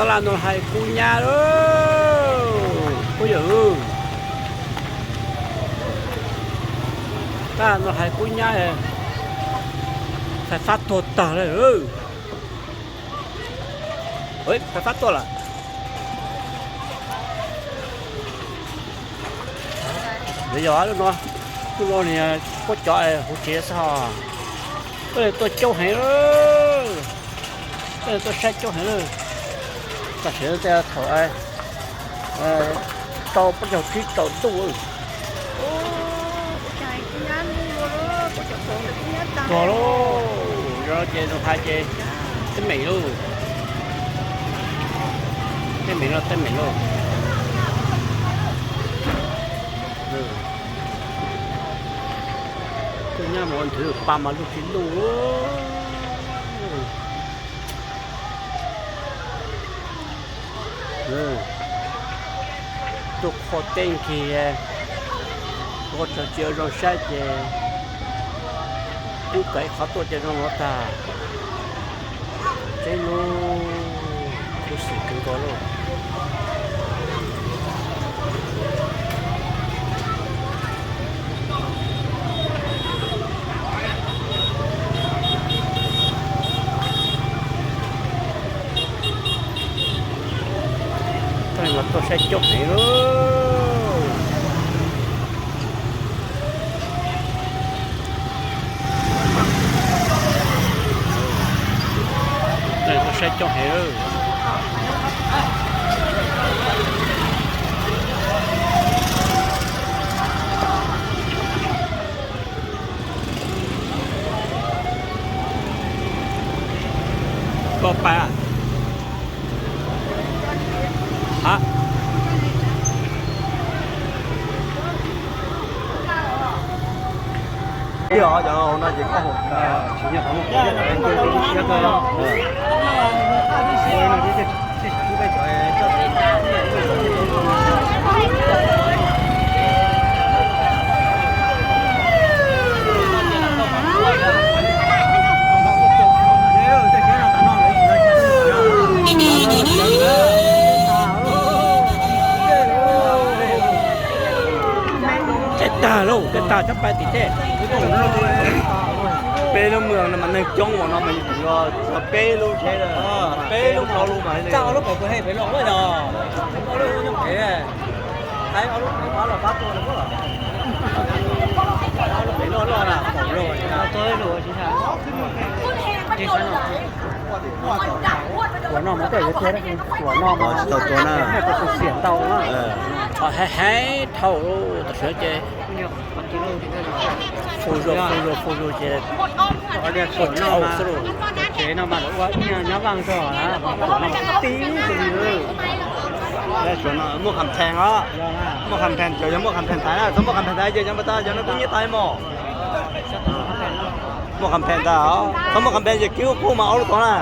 Tab laj no hais kub nyab lawm, kuv yawm. Tab laj no hais kub nyab, fais fab tuag tag lawm. Fais fab tuaj lawm. Yog lub no, lub no niag puab cov hauv tsev xwb os. Tuaj coob heev lawm, tuaj saib coob heev lawm. Tam sim no thaum rau plaub caug tsib rau ntuj. Tuag lauj, yog ces zoo hais ces teeb meem lauj. Teeb meem lauj, teeb meem lauj. Tuaj nyab mus nthwv pa mas luj tsis luj. Tuaj qhov teb nkig, ua tsaug tsis ua zoo saib ces wb kawm ib qhov tuaj ces zoo no tag. Tseeb lub khuv xim kawg nkaus lauj. Tuaj saib coob heev lauj. Tuaj saib coob heev lauj. Koj pab. Ib yam cov hauv no ces koj haus. Tej tag lauj, tej tag tsob pai tim tej. Peb lub mwg no mas neeg coob mas no mas yus tseem yog peb lub tsheb, peb lub plaub lub mas. Ua no mas tej yuav tuag, ua no mas tsis tau tuag na, tsis tau xiam ntau na. Hais hais dhau tam sim no ces fau zog fau zog fau zog ces ua tshauv xwb lauj. Tsev no mas lawv ua ib nyuag nyab vaj zog, tib tug li. Muaj qham phees os, muaj qham phees, cov yog muaj qham phees thaij na, txhob muaj qham phees thaij ces cov npawg tas cov no kuj nyiaj tag mos. Muaj qham phees tas os, txhob muaj qham phees ces kiag kuj mas ob lub tod na.